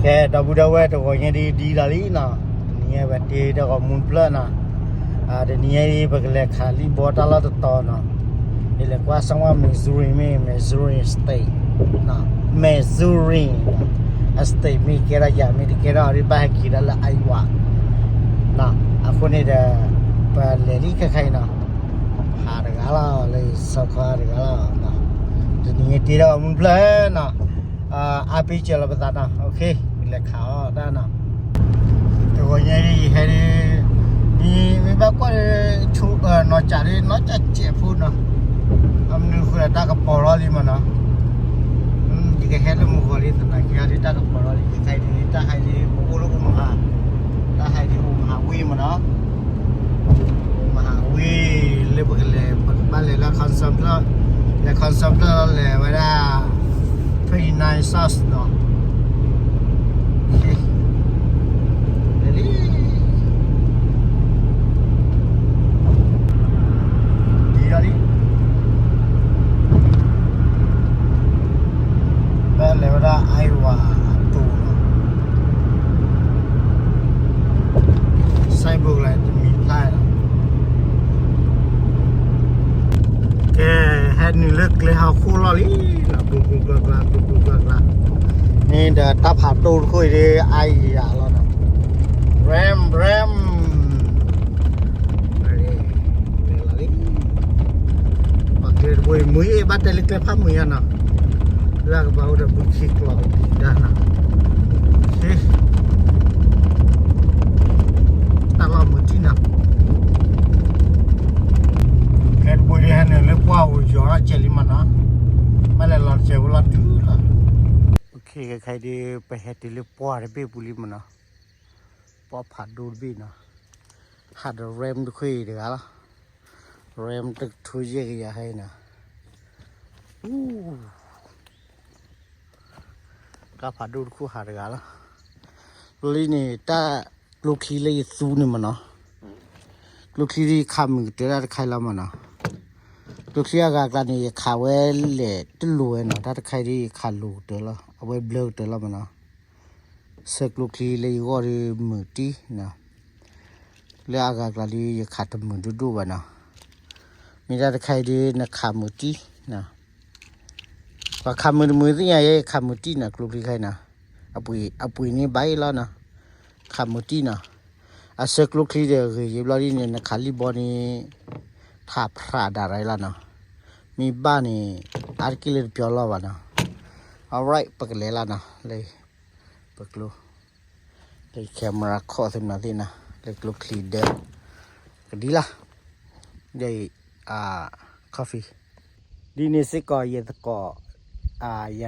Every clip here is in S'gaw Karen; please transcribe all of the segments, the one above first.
ကဲ ဒီပုၢ်ဒီဝဲၢ် တဂီၤညါဒ်ဒ်လီၤလံနီၤ, တနံၤညါဝဲတ့တၢ်ဂီၤမူတဖျၢၣ်နီၤ, တနံၤညါဒ်ပကလဲၤခးလံာ်ဘီတၢ်လီၢ်တတီၤနီၤ, ယလဲၤကွၢ် somewhere Missouri မ့ၢ် Missouri State နီၤ, Missouri အ state မ့ၢ်ကဲထီၣ်ယၤ မ့ၢ်တကဲထီၣ်ဒ်ဘၣ်ဟဲက့ၤဒၣ်လၢ Iowa နီၤ, အဃိန့ၣ်ဒီး ပလဲၤလံခဲခါအံၤနီၤ, ဟးတဂၤလီၤ လၢစီၤခီတဂၤလီၤ, တနံၤညါတ့တၢ်ဂီၤမူတဖျၢၣ်နီၤ အါပ့ၤစၢၤလီၤပသးနီၤ, လဲၤခးအီၤတၢ်နီၤ, တဂီၤညါဒ်ယဟဲဒ်, မ့ၢ်ဘၣ်ကွၢ်ဒ်, နီၢ်ကၠးဒ် နီၢ်ကၠးစဲးဖိနီၤ, အမနုၤဃိတၢ်ကပီၤထီၣ်လံမ့ၢ်နီၤ, ယကဟဲလၢမုၢ်ဂီၤလံ သနာ်က့ဒ်တၢ်ကပီၤထီၣ်လံ ခဲအံၤဒ် တၢ်ဟဲဒ်ပအိၣ်လၢအိၣ်မဟါ, တၢ်ဟဲဒ်အိၣ်မဟါဝ့ၢ်မ့ၢ်နီၤ မဟါဝ့ၢ် လၢပကလဲၤ ပကဘၣ်လဲၤလၢ Consumption, လဲၤ Consumption လီၤ လဲၤဝဲဒၣ် twenty-nine south နီၤ, လဲၤလံ, ဒ်လီၤလံ, ဘၣ်လဲၤဝဲဒၣ် Iowa အတိၤလီၤ ဆိုင်ဘုတ်လဲၣ် တမံၤဖျါလီၤ, ကဲ ဟဲနုာ်လၢကျဲဟီၣ်ခိၣ်လီၢ်လံနီၤ, ကျူကျူကျါကျါ ကျူကျူကျါကျါ, န့ၣ်ဒီးတၢ်ဖးဒိၣ်တခိၣ်အံၤဒ်အါယၤလီၤနီၤ, Ram Ram လီၤလံ, ပှၤကျဲတဘိအံၤမုာ်အ့ၣ်ဘၣ်တဲလၢကျဲဖးမုာ်ယါနီၤ, လၢအကဘၣ်အိၣ်ဒီးဘုခ့ကျိးဒၣ်နီၤ, တၢ်လီၢ်မုာ်တံၢ်နီၤ, ကျဲတဘိဒ်ဟဲနုာ်လၢပှၢ်ပူၤယီၤထီၣ်ကဲးလံမ့ၢ်နီၤ, ဘၣ်လဲၤလီၤစဲးဖိလီၤတုၤလီၤ, ခဲအံၤဒ် ပဟဲတုၤလၢပှၢ်တဘ့ၣ်ပူၤလံမ့ၢ်နီၤ, ပှၢ်ဖးဒိၣ်တဘ့ၣ်နီၤ, ဟးဒီး Ram တခွ့တဂၤလီၤ, Ram တကထိယဲၢ်ကယၤဟဲအံၤနီၤ, တၢ်ဖးဒိၣ်တခိၣ်ဟးတဂၤလီၤ, ဘျီလံန့ၣ် တၢ်ကျိချံလၢယသူန့ၣ်မ့ၢ်နီၤ, ကျိချံဒ်ယခးမုာ်ကတၢၢ်တၢ်တခါအံၤလီၤမ့ၢ်နီၤ, ကျိချံအဂၤအကျါန့ၣ် ယခးဝဲလဲၣ်တလိၤဝဲနီၤ, တၢ်တခါအံၤဒ်ယခးလိၤကတၢၢ်လီၤ, အဝဲဘျၢကတၢၢ်လီၤမ့ၢ်နီၤ, ဆၢကျိချံလၢယဂီၢ်ဒီးမုာ်တံၢ်နီၤ, လၢအဂၤအကျါဒ်ယခးတမုာ်ဒိၣ်ဒိၣ်ဘၣ်နီၤ, မ့ၢ်တၢ်တခါအံၤဒ်နခးမုာ်တံၢ်, ပှၤခးမုာ်တမုာ်သ့ၣ်ညါယဲ ခးမုာ်တံၢ်နီၤ ကျိချံခဲအံၤနီၤ, အပှ့ၤန့ၢ်ဘၣ်အံၤလီၤနီၤ, ခးမုာ်တံၢ်နီၤ, အဆၢကျိချံဒီးဂ့ၤယံၤဘျီဒ်န့ၣ် နခးလံာ်ဘီန့ၣ် ထးဖြးဒၣ်ရၤလီၤနီၤ, မ့ၢ်ဘၣ်န့ၣ် အါတက့ၢ်လၢတပျီလီၤဘၣ်နီၤ, alright ပကလဲၤလီၤနီၤ, လၢ ပကျိ လၢ camera ခိးသ့ၣ်မနုၤသ့ၣ်နီၤ လၢကျိချံဒၢ ကဒ်လီၤ, လၢ coffee ဒ်န့ၣ်စ့ၢ်ကီး ယသကိး ယ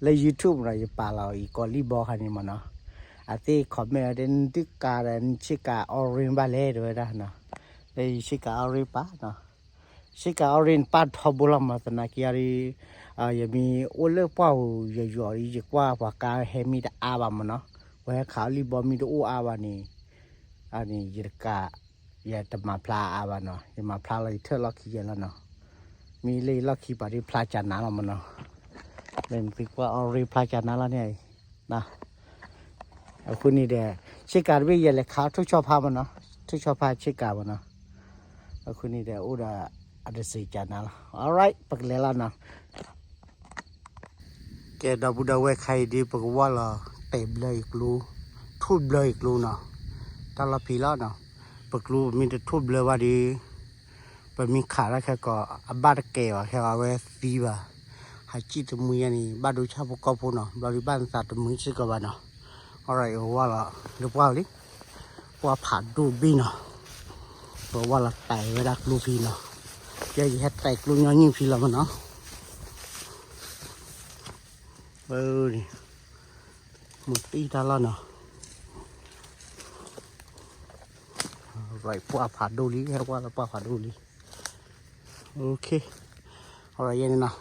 လၢ YouTube နီၤ ယပာ်လီၤအံၤကိးလံာ်ဘီခါန့ၣ်မ့ၢ်နီၤ, အသ့ၣ် comment တဲ နသုကၤဒီးနဆ့ကၤ orange ဘၣ်လဲၣ် တဲဝဲဒၣ်နီၤ, လၢယဆ့ကၤ orange ပာ်နီၤ ဆ့ကၤ orange ပာ်ထီဘိလီၤမး သနာ်က့အံၤ ယမ့ၢ်အိၣ်လၢပှၢ်ပူၤယယီၤဒီး ယကွၢ်ပှၤကါဟဲမ့ၢ်တအါဘၣ်မ့ၢ်နီၤ, ပှၤဟဲခးအီၤလံာ်ဘီမ့ၢ်တအိၣ်အါဘၣ်န့ၣ်, န့ၣ် ယတကး, ယတမၤဖျါအါဘၣ်နီၤ, ယမၤဖျါလီၤယထၢၣ်လီၢ်ခံယဲလီၤနီၤ, မ့ၢ်လၢယလီၢ်ခံပာ်ဒ်ဖျါကၢ်နါလီၤမ့ၢ်နီၤ, လၢနသုကွၢ် orange ဖျါကၢ်နါလီၤန့ၣ် အဃိန့ၣ်ဒီး ဆ့ကၤတဘ့ၣ်ယလဲၤခးထိၣ်ဆီဖါမ့ၢ်နီၤ, ထိၣ်ဆီဖါဆ့ကၤမ့ၢ်နီၤ, အဃိန့ၣ်ဒီးအိၣ်ဒီးအတစ့ကၢ်နါလီၤ, alright ပကလဲၤလီၤနီၤ, ကဲ ဒီပုၢ်ဒီဝဲၢ် ခါအံၤဒ် ပကဝီၤလီၤတဲာ်ဘျၢယကျိ, ထိၣ်ဘျၢယကျိနီၤ, တၢ်လီၢ်ဖံးလီၤနီၤ, ပကျိပမ့ၢ်တထိၣ်ဘျၢဘၣ်ဒီး ပမ့ၢ်ခးတၢ်ခဲကီး အဘၣ်တကဲဘၣ် ခဲအဝဲသံဘၣ်, ဟးစံၣ်တမှံယဲန့ၣ် ဘၣ်ဒိဆၣ်ဖိကီၢ်ဖိနီၤ, ဘျီဒုးဘၣ်နသးတမှံစ့ၢ်ကီးဘၣ်နီၤ, alright ဝီၤလီၤလၢပှၢ်လံ, ပှၢ်ဖးဒိၣ်တဘ့ၣ်နီၤ, ပဝီၤလီၤတဲာ်ဝဲဒၣ်ကျိဖံနီၤ, ယဲယဟဲတဲာ်ကျိညီနုၢ်ဖံလီၤမ့ၢ်နီၤ, မ့ၢ်တံၢ်တၢ်လီၢ်နီၤ, right ပှၢ်ဖးဒိၣ်လံ, ဟဲဝီၤလၢပှၢ်ဖးဒိၣ်လံ, okay, alright ယဲန့ၣ်နီၤ,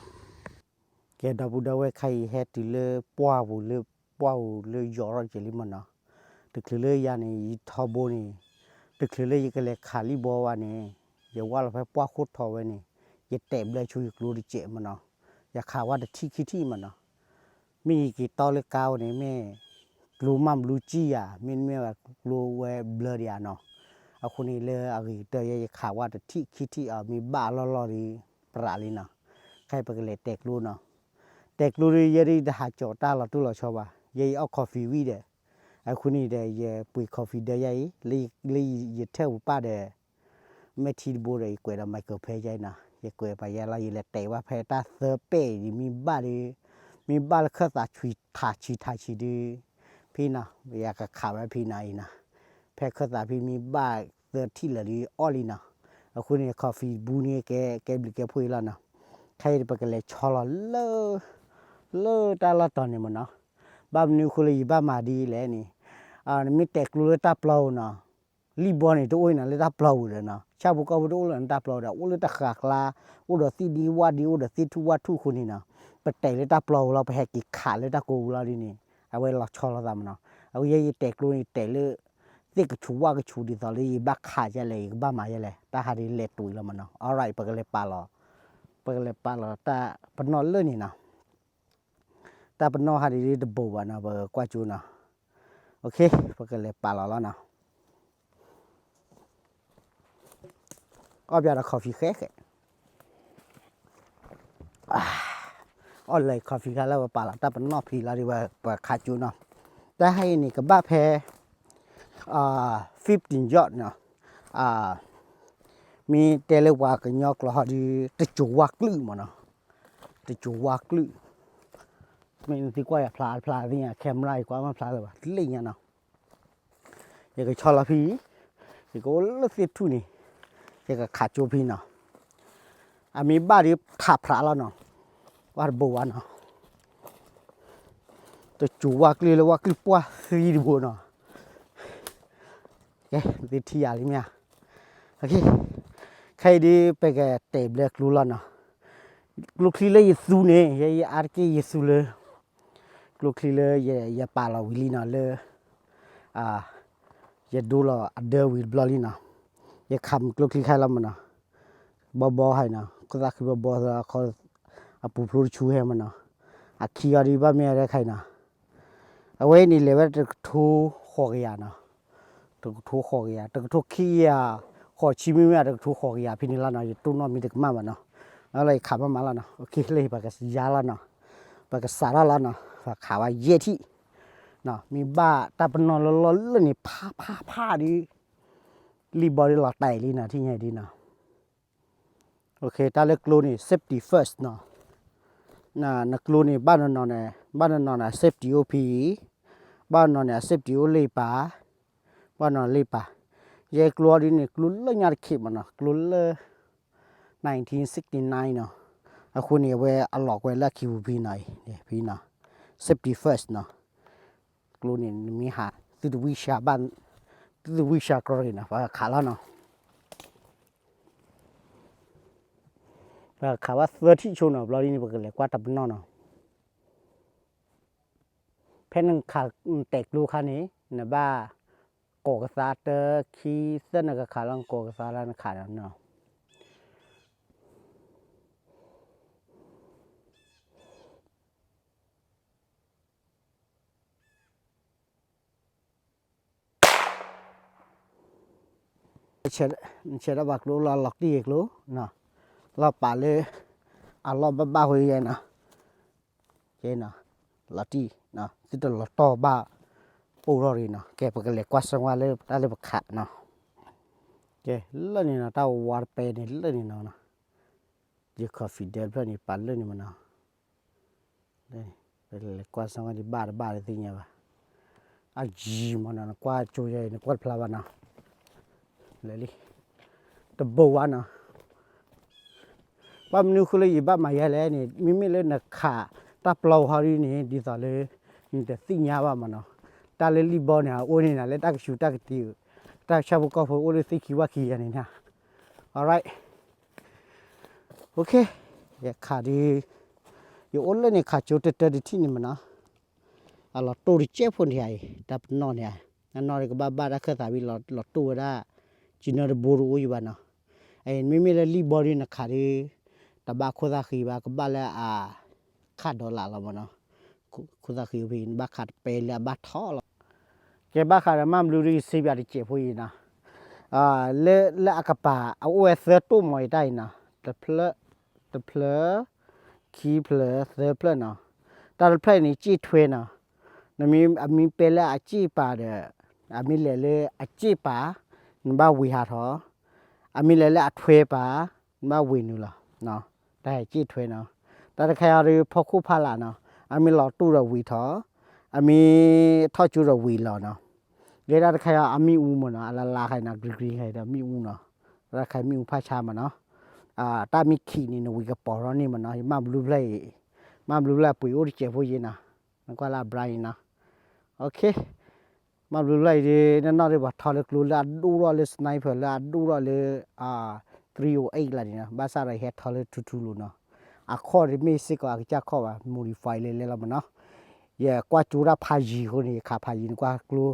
ကဲ ဒီပုၢ်ဒီဝဲၢ် ခါအံၤဟဲတုၤလၢပှၢ်ပူၤလၢ ပှၢ်ပူၤလၢယီၤထီၣ်ကဲးလံမ့ၢ်နီၤ, တချုးလၢယၤန့ၣ် ယထီဘိန့ၣ်, တချုးလၢယကလဲၤခးလံာ်ဘီဘၣ်န့ၣ်, ယဝီၤလီၤဖဲပှၢ်ခိၣ်ထီဝဲန့ၣ်, ယတဲာ်ဘျၢဆိယကျိတစဲးမ့ၢ်နီၤ, ယခးဝဲတထံၣ်ခံထံၣ်မ့ၢ်နီၤ, မ့ၢ်ယက့ၤတီလၢကါအိၣ်န့ၣ် မ့ၢ်ကျိမ့ၢ်ဘျူးကံယၤ မ့တမ့ၢ်ဘၣ်ကျိဝဲဘျၢဒံးဧါနီၤ. အဃိန့ၣ်လၢအဂ့ၤကတၢၢ်ယဲ ယခးဝဲတထံၣ်ခံထံၣ်အီၤ မ့ၢ်ဘၣ်အလီၢ်လီၢ်ဒီး ပြးလံနီၤ. ခဲအံၤပကလဲၤတဲာ်ကျိနီၤ. တဲာ်ကျိဒီး ယဲဒ်တဟးကၠီၤတၢ်လီၤတိၢ်လီၤဆီဘၣ်, ယဲယအီၣ် coffee ဝံၤဒီး အဃိန့ၣ်ဒီး ယပှ့ၤ coffee ဒၢယၤအံၤ လၢယထၢၣ်ပူၤပၢ်ဒီး မဲာ်ထံတဘိဒီး ယကွဲးဒီး Michael Phelps ယၤအံၤနီၤ. ယကွဲးပာ်ယဲလီၤ ယလဲၤတဲာ်ဘၣ်ဖဲတၢ်သၢပဲာ်ဒံး မ့ၢ်ဘၣ်ဒီး မ့ၢ်ဘၣ်လၢခၢၣ်သးဆံးထးဆံးထးဆံးဒီး ဖံနီၤ ယကခးဝဲဖံနီၤအံၤနီၤ. ဖဲခၢၣ်သးဖံမ့ၢ်ဘၣ်သၢထံၣ်လၢာ်ဒီးအီၣ်လံနီၤ. အဃိန့ၣ် coffee ဘူးန့ၣ် ကဲ ကဲဘျုးကဲဖှိၣ်အံၤလီၤနီၤ. ခဲအံၤပကလဲၤဆီလီၤလၢ လၢတၢ်လီၢ်တီၤန့ၣ်မ့ၢ်နီၤ. ဘၣ်မနုၤအဃိလၢယဘၣ်မၤဒ်လဲၣ်န့ၣ် နမ့ၢ်တဲာ်ကျိလၢတၢ်ပျီပူၤနီၤ လံၣ်ဘီန့ၣ် တအိၣ်နီၤလၢတၢ်ပျီပူၤဒီးနီၤ, ဆၣ်ဖိကီၢ်ဖိတအိၣ်လၢတၢ်ပျီပူၤဒီး အိၣ်လၢတဃာ်ကျါ, အိၣ်ဒီးသ့ၣ်ဒ့ဝၣ်ဒ့ အိၣ်ဒီးသ့ၣ်ထူၣ်ဝၣ်ထူၣ်အဃိန့ၣ်နီၤ, ပတဲာ်လၢတၢ်ပျီပူၤလီၤ, ပဟဲက့ၤခးလၢတၢ်ကိးပူၤလီၤဒ်န့ၣ် အဝဲလီၤဆီလိာ်သးမ့ၢ်နီၤ. အဝဲယဲယတဲာ်ကျိန့ၣ် တဲာ်လၢ သ့ၣ်ကဆူးဝၣ်ကဆူးဒ်သိးလၢယဘၣ်ခးယဲလဲၣ် ယကဘၣ်မၤယဲလဲၣ် တၢ်ဟးဒ်လဲၤတုၤလီၤမ့ၢ်နီၤ. Alright ပကလဲၤပာ်လီၤ, ပကလဲၤပာ်လီၤတၢ်ပနီၣ်လၢန့ၣ်နီၤ. တၢ်ပနီၣ်ဟးဒ်တဘိးဘၣ်နီၤ ပကွၢ်ကၠိနီၤ. OK ပကလဲၤပာ်လီၤလီၤနီၤ. အီၣ်ပျးဒီး coffee ဃဲဃဲ အီၣ်လၢ coffee ခါလၢပပာ်လီၤတၢ်ပနီၣ်ဖံလီၤဒီး ပခးကၠိနီၤ. တၢ်ဟဲအံၤန့ၣ် ကဘၣ်ဖဲ fifteen yard နီၤ. မ့ၢ်တဲလၢပှၤကညီကျိာ်ဟီဒီး တစိၤဝါကျုၢ်မ့ၢ်နီၤ, တစိၤဝါကျုၢ်. မ့ၢ်နသံကွၢ်ယၤဖျါဖျါသ့ၣ်ညါ camera ယကွၢ်မ့ၢ်ဖျါလၢၤဘၣ် တလ့ၣ်ညါနီၤ. ယကဆီလီၤဖံ, ယကအိၣ်လၢသ့ၣ်ထူၣ်န့ၣ်, ယကခးကၠိဖံနီၤ. အမ့ၢ်ဘၣ်ဒီးထးဖြးလီၤနီၤ, ဝၣ်တဘိးဝါနီၤ. တစိၤဝါကျုၢ်လၢဝၣ်ကျုၢ်ပှၢ်သံတဘိနီၤ. ကဲ သုထံၣ်ယၤလံမ့ၢ်ဧါ. ခဲအံၤဒ် ပကတဲာ်ဘျဲကျိလီၤနီၤ. ကျိချံလၢယသူန့ၣ် ယဲယအါတက့ၢ်ယသူလၢ ကျိချံလၢယပာ်လီၤဝံၤလံနီၤလၢ ယဒိလီၤအဒၢဝံၤတဘျီလံနီၤ. ယခးမုၢ်ကျိချံခါလီၤမ့ၢ်နီၤ. ဘီဘီဟဲနီၤ, ခိၣ်သၣ်ဃံဘီဘီသၢခီ, အပူၤဖျိတဆူဟဲမ့ၢ်နီၤ. အခံအီၤဒ်ဘၣ်မ့ၢ်အရဲခါအံၤနီၤ. အဝဲအံၤန့ၣ် လဲၤဝဲတကထိဃိးကယၤနီၤ. တကထိဃိးကယၤ, တကထိခံကယၤ, ဃိးဆံမ့ၢ်မ့ၢ် တကထိဃိးကယၤဖဲန့ၣ်လီၤနီၤ. ယတိၢ်နီၣ်မ့ၢ်တကမၣ်ဘၣ်နီၤ. လၢယခးမးမးလီၤနီၤ. ပကယါလီၤနီၤ. ပကစးထီၣ်လီၤနီၤ. ပခးဝဲယဲၢ်ထံၣ် မ့ၢ်ဘၣ်တၢ်ပနီၣ်လၢလီၢ်လၢန့ၣ် ဖးဖးဖးဒီး လံၣ်ဘီဒီးလီၤတဲာ်လံနီၤ ထံၣ်ညါဒ်နီၤ. တၢ်လၢကျိန့ၣ် safety first နီၤ. နကျိန့ၣ် ဘၣ်နီၤနီၤန့ၣ် ဘၣ်နီၤနီၤန့ၣ် safety အိၣ်ဖံ, ဘၣ်နီၤန့ၣ် အ safety အိၣ်လ့ၣ်ပာ်, ဘၣ်နီၤလ့ၣ်ပာ်. ယဲကျိအီၤဒ်န့ၣ် ကျိလၢညါတခ့မ့ၢ်နီၤ ကျိလၢ nineteen sixty-nine နီၤ. အဃိန့ၣ် အဝဲအလီၤကွဲလၢအခံပူၤဖံနီၤအံၤ ဖံနီၤ safety first နီၤ. ကျိန့ၣ် နမ့ၢ်ဟး သုတဝံၣ်စှၤဘၣ် သုတဝံၣ်စှၤကရ့ၣ်နီၤ ပှၤခးလီၤနီၤ. ပှၤခးဘၣ်သၢထံၣ်ဆိနီၤ ဘျီဒ်န့ၣ် ပကလဲၤကွၢ်တၢ်ပနီၣ်နီၤ. ဖဲနခးနတဲာ်ကျိခါန့ၣ် နဘၣ်ကိးကသါတၢခံသၢနကခးလီၤ နကိးကသါလၢနခးနီၤ. ဆဲးထီၣ်ဘၣ်ကျိလီၤ လီၤတံၢ်ကျိ, လီၤပာ်လၢ အလီၢ်ဘၣ်ဘၣ်ဃိယဲနီၤ, လီၤတံၢ်, သုတလီၤတီၢ်ဘၣ် အိၣ်ထီၣ်ရံနီၤ. ကဲ ပကလဲၤကွၢ်စၢၤဝဲလၢတၢ်လၢပခးနီၤ. ကဲ လၢန့ၣ်နီၤ တၢ်ဝါတပဲန့ၣ် လၢန့ၣ်နီၤ, ယ confident ဖျၢၣ်န့ၣ် ပာ်လၢန့ၣ်မနီၤ. ပလဲၤကွၢ်စၢၤဝဲဒ်ဘၣ်တဘၣ်တသ့ၣ်ညါဘၣ်. အယံၤမနီၤ နကွၢ်ကၠိယဲအံၤ နကွၢ်တဖျါဘၣ်နီၤ. လဲၤလံ, တဘိးဝါနီၤ. ဘၣ်မနုၤဃိလၢယဘၣ်မၤယဲလဲၣ်န့ၣ် မ့မ့ၢ်လၢနခးတၢ်ပျီဟီဒ်န့ၣ် ဒ်သိးလၢ နတသ့ၣ်ညါဘၣ်မနီၤ. တၢ်လၢလံၣ်ဘီန့ၣ် အအိၣ်န့ၣ်နၤလၢတၢ်ကဆူးတၢ်ကတံၤ, တၢ်ဆၣ်ဖိကီၢ်ဖိအိၣ်လၢသ့ၣ်ခံဝၣ်ခံယၤန့ၣ်နၤ. Alright. Okay, ယခးဒ်, ယအိၣ်လၢန့ၣ်ခးကၠိတၢတၢတထံၣ်န့ၣ်မနီၤ, အလီၤတိၢ်တကဲးဖိန့ၣ်ဧါအံၤ တၢ်ပနီၣ်န့ၣ်ဧါ, နနီၢ်ဒီးကဘၣ်ဘၣ်တၢ်ခၢၣ်သးဝံၤလီၤတိၢ်ဝဲဒၣ်, ကနၢတဘိတအိၣ်ယံၤဘၣ်နီၤ, မ့မ့ၢ်လၢလံၣ်ဘီဒ်နခးဒ်, တဘၣ်ခိၣ်သၣ်ဃံဘၣ် ကဘၣ်လၢအ, ခးဒီးလၢ်လီၤမနီၤ, ခိ ခိၣ်သၣ်ဃံဖဲအံၤ နဘၣ်ခးတပဲလၢအဘၣ်ထီၣ်လီၤ. ကဲဘၣ်ဃးဒီးမၢ်ဘျူးဒ်ယစံးဘၣ်တစဲးဖိအံၤနီၤ, လၢ လၢအကပၤ အအိၣ်ဝဲသၢတိၣ်မီၤအံၤတၢ်အံၤနီၤ, တဖျၢၣ်, တဖျၢၣ်, ခံဖျၢၣ်, သၢဖျၢၣ်နီၤ, တၢ်တဖျၢၣ်အံၤန့ၣ် ကၠ့ၣ်ထွဲနီၤ, နမ့ၢ် အမ့ၢ်ပဲလၢအကၠ့ၣ်ပၤဒီး အမ့ၢ်လဲၤလၢအကၠ့ၣ်ပၤ နဘၣ်ဝံၤဟးထီၣ်, အမ့ၢ်လဲၤလၢအထွဲပၤ နဘၣ်ဝံၤနုာ်လီၤ, တၢ်ဟဲကၠ့ၣ်ထွဲနီၤ, တၢ်တခါအံၤဒီးဖီခိၣ်ဖီလာ်နီၤ, အမ့ၢ်လီၤတူၢ်ဒီးဝံၤထီၣ်, အမ့ၢ်ထီၣ်ကၠိဒီးဝံၤလီၤနီၤ, လၢတၢ်တခါအံၤအမ့ၣ်အူမ့ၢ်နီၤ, အလါလါခါအံၤနီၤ green green ခါအံၤဒီးမ့ၣ်အူနီၤ, တၢ်တခါအံၤမ့ၣ်အူဖးဆါမ့ၢ်နီၤ, တၢ်မ့ၢ်ခံးန့ၣ် နဝံၤကပီၤထီၣ်န့ၢ်မ့ၢ်နီၤ, ယမၢ်ဘျူးဖျၢၣ်အံၤ, မၢ်ဘျူးဖျၢၣ်အပှ့ၤအိၣ်တစဲးဖိယဲနီၤ, နကွၢ်လၢအ brown အံၤနီၤ, မၢ်ဘျူးဖျၢၣ်အံၤဒ် နနီၢ်ဒ်ပှၤထီလၢကျိလၢအဒိၣ်ထီၣ်လၢ sniper လၢအဒိၣ်ထီၣ်လၢ three oh eight လီၤန့ၣ်နီၤ, ဘၣ်ဆၣ်ဒီးယဟဲထီလၢထူထူလိၤနီၤ, အခီၣ်ဒ်မ့ၢ်စ့ၢ်ကီးအကစၢ်ခီၣ်ဘၣ် modify လဲၤလဲၤလီၤမ့ၢ်နီၤ, ယကွၢ်ကၠိတၢ်ဖးယံၤအဃိန့ၣ် ယခးဖးယံၤ နကွၢ်ကျိ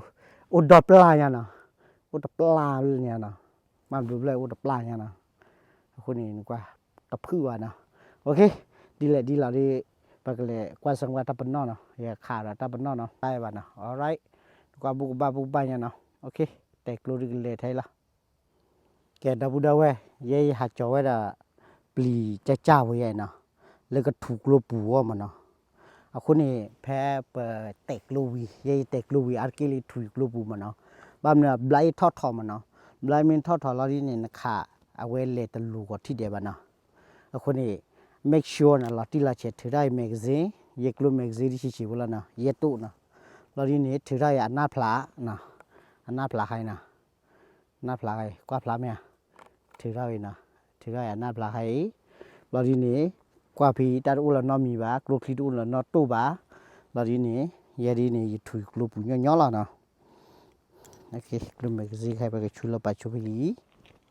အိၣ်ဒီပျၢ်ညါနီၤ, အိၣ်တပျၢ်ညါနီၤ, မၢ်ဘျူးဖျၢၣ်အိၣ်တပျၢ်ညါနီၤ, အဃိန့ၣ် နကွၢ်တဖုၣ်ဘၣ်နီၤ, ဒ်လဲၣ်ဒ်လီၤဒ် ပကလဲၤကွၢ်စၢၤကွၢ်တၢ်ပနီၣ်နီၤ, ယခးဒီးတၢ်ပနီၣ်နီၤ, တၢ်ဘၣ်နီၤ, alright, နကွၢ်ဘူၣ်ကဘၣ်ဘူၣ်ကဘၣ်ညါနီၤ, တဲာ်ကျိဒ်ကလဲၤထဲလီၤ ကဲ ဒီပုၢ်ဒီဝဲၢ်, ယဲယဟးကၠီၤဝဲဒၣ် ပျံၤကၢ်ကၢ်ဝဲယဲနီၤ, လၢကထူးကျိပူၤအဂီၢ်မ့ၢ်နီၤ, အဃိန့ၣ် ဖဲပတဲာ်ကျိဝံၤ ယဲယတဲာ်ကျိဝံၤ အါတက့ၢ်လၢထူးကျိပူၤမ့ၢ်နီၤ, ဘၣ်မနုၤ ဘျါအ့ၣ်ထီၣ်ထီၣ်မ့ၢ်နီၤ, ဘျါအ့ၣ်မ့ၢ်ထီၣ်ထီၣ်လီၤဒ်န့ၣ် နခးအဝဲလဲၤတလူၤဂီၤထံၣ်ဒဲးဘၣ်နီၤ, အဃိန့ၣ် make sure နီၤ လီၤတံၢ်လီၤဆဲးထုးထီၣ်အံၤ magazine, ယကျိ magazine ဒ်ဆံးဆံးဖိလီၤနီၤ, ယဲတိၣ်နီၤ, လီၤဒ်န့ၣ် ထုးထီၣ်အံၤအနၢ်ဖျး, အနၢ်ဖျးခါအံၤနီၤ နၢ်ဖျးခါအံၤ ကွၢ်ဖျါမ့ၢ်ဧါ, ထုးထီၣ်အံၤနီၤ, ထုးထီၣ်အံၤအနၢ်ဖျးခါအံၤ, ဘျီဒ်န့ၣ် ကွၢ်ဖဲတၢ်တအိၣ်လၢၤနီတမံၤဘၣ်, ကျိချံတအိၣ်လၢၤနီတတိၢ်ဘၣ်, ဘျီဒ်န့ၣ် ယဲဒ်န့ၣ် ယထူးကျိပူၤညီညီလီၤနီၤ, ကျိ magazine ခါအံၤ ပကဆူလီၤပာ်ဆိဖဲအံၤ,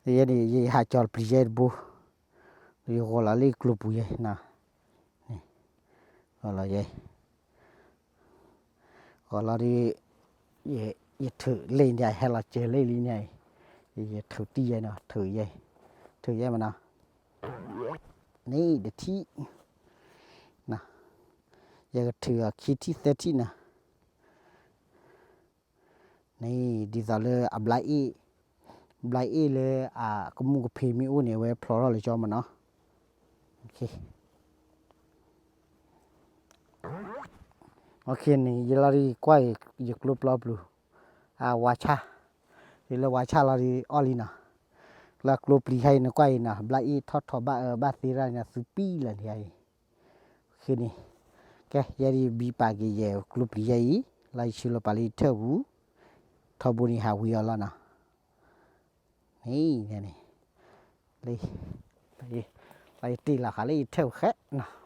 ယဲန့ၣ် ယဟးကၠီၤပျံၤယဲတဘိ, ယဂီၤလီၤလၢကျိပူၤယဲနီၤ, ဂီၤလီၤယဲ ဂီၤလီၤဒီး ယထုးလ့ၣ်န့ၣ် ဟဲလီၤစၢၤလ့ၣ်လံန့ၣ်, ယထုးတံၢ်ယဲနီၤ, ထုးယဲ, ထုးယဲမ့ၢ်နီၤ, န့ၣ်တထံၣ်, ယကထုးအီၤခံထံၣ်သၢထံၣ်နီၤ, န့ၣ် ဒ်သိးလၢအဘျါအ့ၣ်, ဘျါအ့ၣ်လၢအကမူၣ်ကဖ့းမ့ၢ်အိၣ်န့ၣ် အဝဲဖျိးထီၣ်လၢကၠီမ့ၢ်နီၤ, န့ၣ် ယလီၤဒ်ကွၢ် ယကျိပျီပျူၤ, အဝါဆၣ်, ဒ်လၢဝါဆၣ်လီၤဒ်အီၣ်လံနီၤ, လၢကျိပျံၤဟဲအံၤနကွၢ်အံၤနီၤ ဘျါအ့ၣ်ထီၣ်ထီၣ်ဘၣ်အၢဘၣ်သ့ရၣ်န့ၣ် သုပံၣ်လၢန့ၣ်အံၤ, ဃ့န့ၣ်, ကဲ ယဲဒ်ယဘံပာ်က့ၤယဲကျိပျံၤယဲအံၤ, လီၤယဆူလီၤပာ်လၢယထၢၣ်ပူၤ, ထီဘိန့ၣ်ဟးဝံၤအီၤလီၤနီၤ, န့ၣ်န့ၣ်, လၢယတ့ၢ်လီၤဃာ်လၢယထၢၣ်ပူၤဃဲနီၤ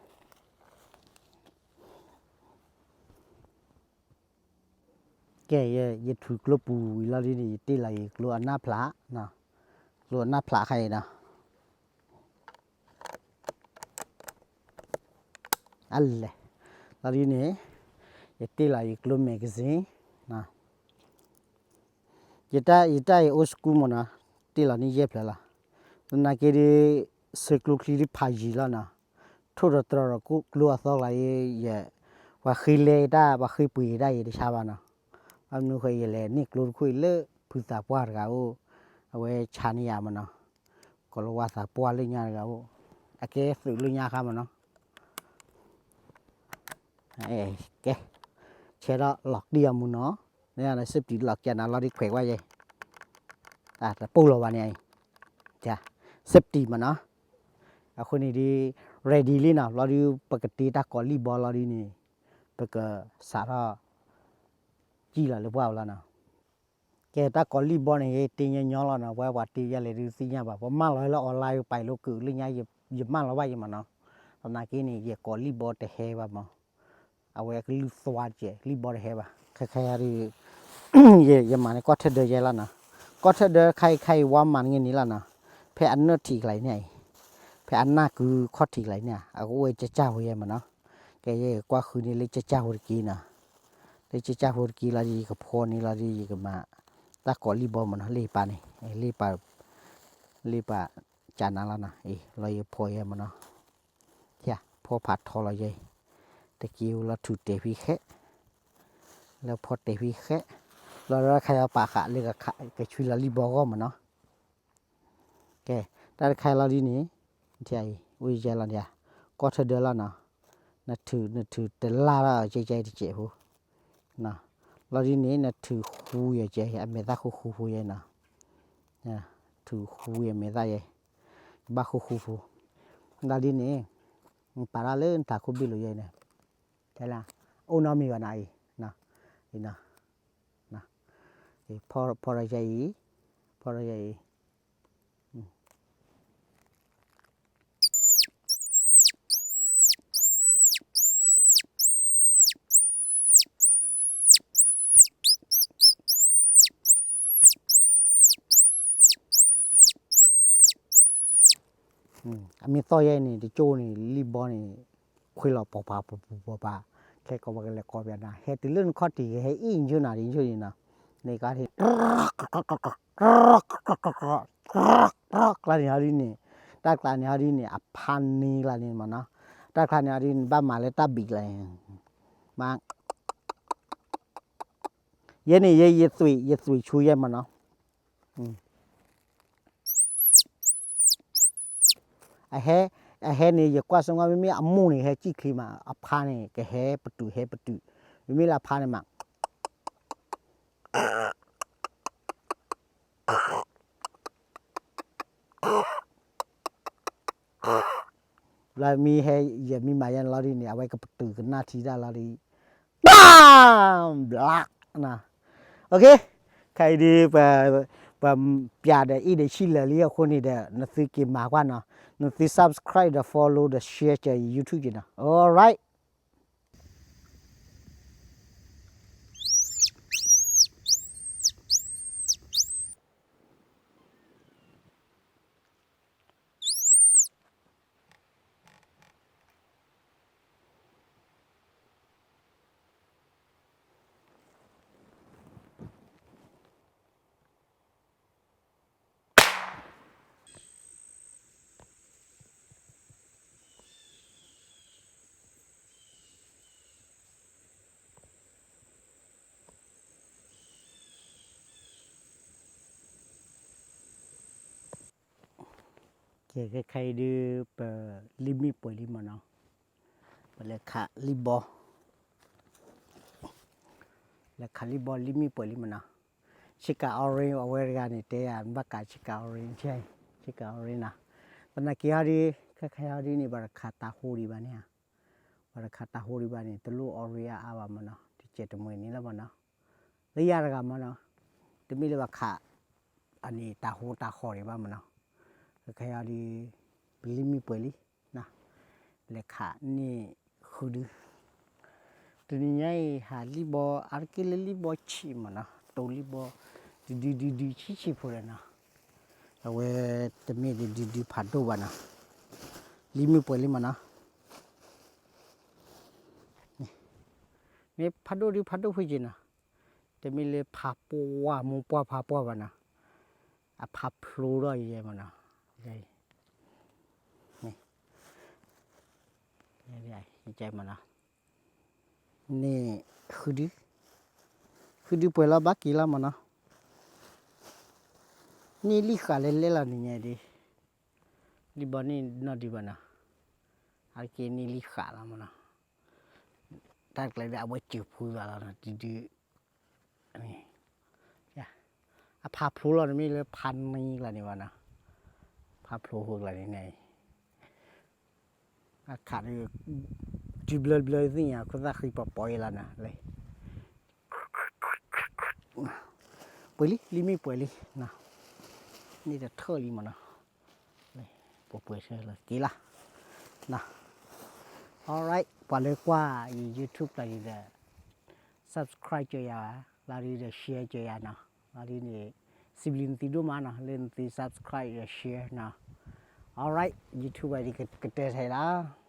ကဲ ယထူးကျိပူၤဝံၤလီၤဒ်န့ၣ် ယတ့ၢ်လီၤယကျိအနၢ်ဖျး, ကျိအနၢ်ဖျးခါအံၤနီၤ, အလဲၣ်, လီၤဒ်န့ၣ်, ယတ့ၢ်လီၤယကျိ magazine, ယတၢ် ယတၢ်အံၤ old school မ့ၢ်နီၤ, တ့ၢ်လီၤန့ၢ်ယဲၢ်ဖျၢၣ်လီၤ, သနာ်က့ဒီး ဆၢကျိချံဒ်ဖးယံၤလီၤနီၤ, ထိၣ်ဒီးတြီၤဒီးကျိအသီကျါအံၤ ယ ပှၤဃ့လဲတၢ် ပှၤဃ့ပှ့ၤတၢ်အံၤတဆါဘၣ်နီၤ, ဘၣ်မနုၤဃိ ယလဲၤန့ၢ်ကျိတခိၣ်အံၤလၢ ဖုသးပှၢ်တဂၤအိၣ်, အဝဲဆါန့ၢ်ယၤမ့ၢ်နီၤ, ကီၤလၤဝါသးပှၢ်လၢညါတဂၤအိၣ်, အကဲသုးလၢညါခါမ့ၢ်နီၤ ကဲ, ဆဲးထီၣ်လီၤတံၢ်အမူနီၤ, စ့ပတံးလီၤကနၤလီၤဒ်ခွဲးကွၢ်ယဲ, တပိၢ်လီၤဘၣ်န့ၣ်အံၤ, safety မ့ၢ်နီၤ, အဃိန့ၣ်ဒ် ready လံနီၤ, လီၤဒ်ပကတ့တၢ်ကိးလံၢ်ဘီလီၤဒ်န့ၣ်, ပကစးထီၣ် စံၣ်လီၤလၢပှၢ်အလီၢ်နီၤ ကဲ တၢ်ကိးလံၢ်ဘီန့ၣ် ယတ့ညီညီလီၤနီၤ, ပဝဲပှၤတ့ယဲလဲၣ်ဒုးသ့ၣ်ညါဘၣ်, ပမၢလီၤဝဲလၢ online ပာ်လၢကုာ်လၢညါ, ယမၢလီၤဘၣ်ယဲမ့ၢ်နီၤ, သနာ်က့န့ၣ် ယကိးလံၢ်ဘီတဟဲဘၣ်မ့ၢ်, အဝဲကလုၢ်သွါတကဲး လံၢ်ဘီတဟဲဘၣ်, ခဲခါယၤဒုး ယမၤန့ၢ်ကီၢ်ထၢၣ်ဒၢယဲလီၤနီၤ, ကီၢ်ထၢၣ်ဒၢခါအံၤခါအံၤ ဝါမၤန့ၢ်န့ၣ်လီၤနီၤ, ဖဲအနၢၣ်ထံးကျါအံၤန့ၣ်အံၤ, ဖဲအနၢၣ်ကုခီၣ်ထံးကျါအံၤန့ၣ် အကအိၣ်ဝဲကၠၢ်ကၠၢ်ဖိယဲမ့ၢ်နီၤ, ကဲ ယကကွၢ်ဃုန့ၢ်လၢကၠၢ်ကၠၢ်ဖိတက့ၢ်နီၤ လၢကၠၢ်ကၠၢ်ဖိတက့ၢ်လီၤဒီး ယကဖီန့ၢ်လီၤဒီး ယကမၤ တၢ်ကိးလံၢ်ဘီမ့ၢ်နီၤ, လ့ၢ်ပာ်န့ၣ် လ့ၢ်ပာ် လ့ၢ်ပာ်ကနၤလီၤနီၤ, လီၤယဖီယဲမ့ၢ်နီၤ, ယ ဖီဖးထီလီၤယဲအံၤ, တက့ၤလီၤထုးတဲာ်ဖံးဃဲ, လၢဖီတဲာ်ဖံးဃဲ, လီၤဒီးခါယီၤပာ်ဃာ်လၢကဆွံလီၤလံၣ်ဘီဂီၢ်မ့ၢ်နီၤ. ကဲ, တၢ်တခါလီၤဒ်န့ၣ်, အိၣ်ယဲလီၤဒ်, ကီၢ်ထၢဒၢလီၤနီၤ, နထုးနထုးတလၢ်လီၤကဲကဲတစဲးဖိ, လီၤဒ်န့ၣ် နထုးဃူယဲကဲ အမဲာ်သၣ်ဃူဃူဖိယဲနီၤ, ထုးဃူယဲမဲာ်သၣ်ယဲ, ကဘၣ်ဃူဃူဖိ, လီၤဒ်န့ၣ်, ပာ်တၢ်လၢနထးခိၣ်ဘ့ၣ်လိာ်ယဲန့ၣ်, အိၣ်နီတမံၤဘၣ်နီၤအံၤ, ဖီထီၣ်ယဲအံၤ, ဖီထီၣ်ယဲအံၤ အမ့ၢ်သီၣ်ယဲန့ၣ် တကၠိန့ၣ် လံၣ်ဘီန့ၣ် ခွံလီၤပှၤပှၤပှၤပှၤပှၤ, ခဲကိးပှၤကလဲၤကိးပှၤနၤ ဟဲတုၤလၢနခီၣ်ထံး ကဟဲအံၣ်နဆိနၤဒ်နဆိန့ၣ်နီၤ, န့ၣ်ကါထံး ကျါန့ၣ်ဟီဒ်န့ၣ်, တၢ်ကျါန့ၣ်ဟီဒ်န့ၣ် အဖါန့ၢ်ကျါန့ၣ်မ့ၢ်နီၤ, တၢ်ကျါန့ၣ်ဟီဒ်န့ၣ် ဘၣ်မၤလၢတၢ်ဘံးကျါန့ၣ်, မ့ၢ် ယဲန့ၣ် ယဲ ယသွံၣ် ယသွံၣ်ဆူယဲမ့ၢ်နီၤ, အဟဲ အဟဲန့ၣ် ယကွၢ်စ့ၢ်ကီး မ့မ့ၢ်အမိၢ်န့ၣ် ဟဲစံၣ်ချ့မး အဖါန့ၣ် ကဟဲပတုာ်ဟဲပတုာ်, မ့မ့ၢ်လၢအဖါန့ၣ်မး လၢမ့ၢ်ဟဲ ယမ့ၢ်မၤယဲန့ၣ်လီၤဒ်န့ၣ် အဝဲကပတုာ်ကနၣ်ထံတၢ်လီၤဒ်, ဘၣ် ဘျး နၤ, ခဲအံၤဒ် ပ ပ ပျးဒီးအ့ၣ်ဒီးဆံၣ်လၢာ်လံအဃိန့ၣ်ဒီး နသုက့ၤမၤကွၢ်နီၤ, နသု subscribe ဒီး follow ဒီး share ကၢၤ YouTube က့ၤနီၤ, alright. ကဲ ခဲခဲအံၤဒ် ပလံာ်မ့ၢ်ပှဲၤလံမ့ၢ်နီၤ, ပလဲၤခးလံာ်ဘီ, လဲၤခးလံာ်ဘီ လံာ်မ့ၢ်ပှဲၤလံမ့ၢ်နီၤ, ဆ့ကၤ orange အဝဲတဂၤန့ၣ် တဲယၤ ဘၣ်ကးဆ့ကၤ orange ဆ့ကၤ orange နီၤ, သနာ်က့ဟီဒ် ခဲခဲအံၤဟီဒ်န့ၣ် ပှၤတခးတၤဟိဒံးဘၣ်န့ၣ်ဧါ, ပှၤတခးတၤဟိဒံးဘၣ်န့ၣ် တလိၣ် orange အါအါဘၣ်မ့ၢ်နီၤ, တစဲးတမှဲၤန့ၣ်လီၤမ့ၢ်နီၤ, လၢယၤတဂၤမ့ၢ်နီၤ, တမ့ၢ်လၢပှၤခး အန့ၣ် တၤဟိတၤဃီၤဒံးဘၣ်မ့ၢ်နီၤ, ခဲခဲအံၤဒ် ပလံာ်မ့ၢ်ပှဲၤလံ လဲၤခးန့ၢ်ဃုဒု, တနံၤညါအံၤ ဟးလံာ်ဘီ အါတက့ၢ်လၢလံာ်ဘီဆံးမ့ၢ်နီၤ, တိၤလံာ်ဘီ ဒုဒုဒုဒုဆံးဆံးဖိဒီးနီၤ, အဝဲတမ့ၢ်ဒုဒုဒုဖးဒိၣ်ဘၣ်နီၤ, လံာ်မ့ၢ်ပှဲၤလံမ့ၢ်နီၤ, မ့ၢ်ဖးဒိၣ်ဒုဖးဒိၣ်ဖိက့ၤနီၤ, တမ့ၢ်လၢဖးပှၢ်မိၢ်ပှၢ်ဖးပှၢ်ဘၣ်နီၤ, အဖးဖျိထီၣ်ယဲမ့ၢ်နီၤ, မ့ၢ် ယမ့ၢ်နီၤ, န့ၣ် ဃုဒု, ဃုဒုပှဲၤလီၤဘၣ်က့ၤလီၤမ့ၢ်နီၤ, န့ၢ်လံာ်ဃာ်လဲၣ်လဲၣ်လီၤနံၤညါဒ်, လံာ်ဘီန့ၣ်နီၢ်ဒံးဘၣ်နီၤ, အါတက့ၢ်န့ၢ်လံာ်ဃာ်လီၤမ့ၢ်နီၤ, တၢ်တကျဲဒီးအဝဲစၢၤဖုဂၤလီၤနီၤ, ဒုဒု အဖးဖျိလီၤ တမ့ၢ်လၢဖးန့ၢ်ကျါန့ၣ်ဘၣ်နီၤ, ဖးဖျိဃိကျါန့ၣ်န့ၣ်, အခးဒုး တုၤဘျၢဘျၢသ့ၣ်ညါ ခိၣ်သၣ်ဃံပီၤပီၤအံၤလီၤနီၤ, လၢ ပှဲၤလံ လံာ်မ့ၢ်ပှဲၤလံ, န့ၣ်တထၢၣ်လံမ့ၢ်နီၤ, ပှဲၤပှဲၤဆၢလီၤက့ၤလီၤ, alright ပှၤလၢကွၢ်ယ YouTube တၢ်ဒ်ဒီး subscribe ကၢၤယၤ, လီၤဒ်ဒီး share ကၢၤယၤနီၤ, လီၤဒ်န့ၣ် စံးဘျုးနသုဒိၣ်မးနီၤ လၢနသု subscribe ဒီး share နီၤ, alright YouTube ဝဲဒ်ကတၢၢ်ထဲလီၤ.